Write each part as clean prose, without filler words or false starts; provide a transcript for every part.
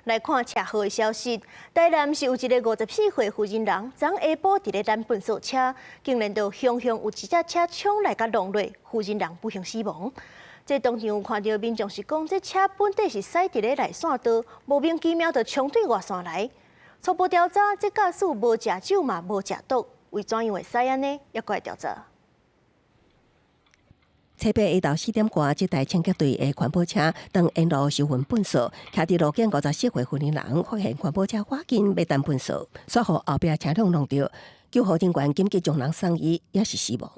來看車禍的消息，台南是有一个54歲婦人人，昨下晡佇咧攔糞埽車，竟然就雄雄有一隻車衝來共挏落，婦人人不幸死亡。這當場有看著民眾是講，這車本底是駛佇咧內線道，莫名其妙就衝對外線來。初步調查，這駕駛無食酒嘛，無食毒，為怎樣會駛按呢？猶閣來調查。初八下晝4點外，這台清潔隊的環保車當沿路收運糞埽，徛佇路肩54歲婦人人發現環保車倚近欲擲糞埽，煞予後壁車輛挏著，救護人員緊急將人送醫，也是死亡。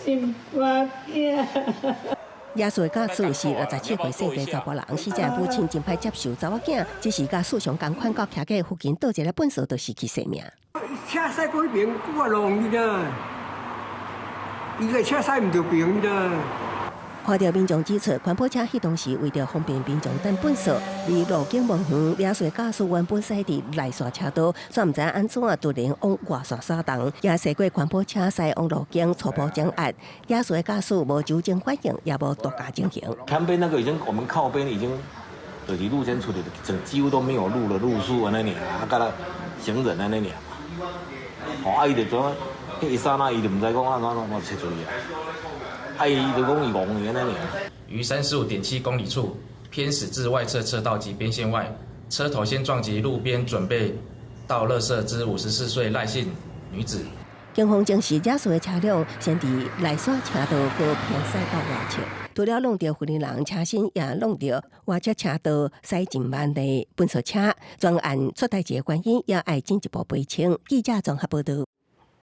心肝囝。肇事的駕駛是67歲姓鄭查埔人，死者母親真歹接受查某囝，只是佮事上仝款，到徛架附近倒一个糞埽，就失去性命。車駛過彼爿，閣來挏伊啦。伊个車駛毋著爿啦。看著民眾指出，環保車彼當時為著方便民眾擲糞埽，而路景無遠，肇事駕駛原本駛佇內線車道，煞毋知按怎突然往外線駛動，也駛過環保車駛往路肩初步掌壓，肇事駕駛無酒精反應，也無毒駕情形。旁邊那個已經，我們靠邊已經就是路肩處理的，整幾乎都沒有路的路數按呢爾，啊，佮行人按呢爾，哦，啊，伊就怎，彼一剎那，伊就毋知講按怎怎怎切出去啊。啊，伊就講伊戇去按呢爾。於35.7公里處偏駛至外側車道及邊線外，車頭先撞擊路邊準備倒垃圾之54歲賴姓女子。警方證實，肇事的車輛先佇內線車道閣偏駛到外側，除了挏著婦人人車身，也挏著外側車道駛真慢的糞埽車。專案出代誌的原因，也愛進一步釐清。記者綜合報道。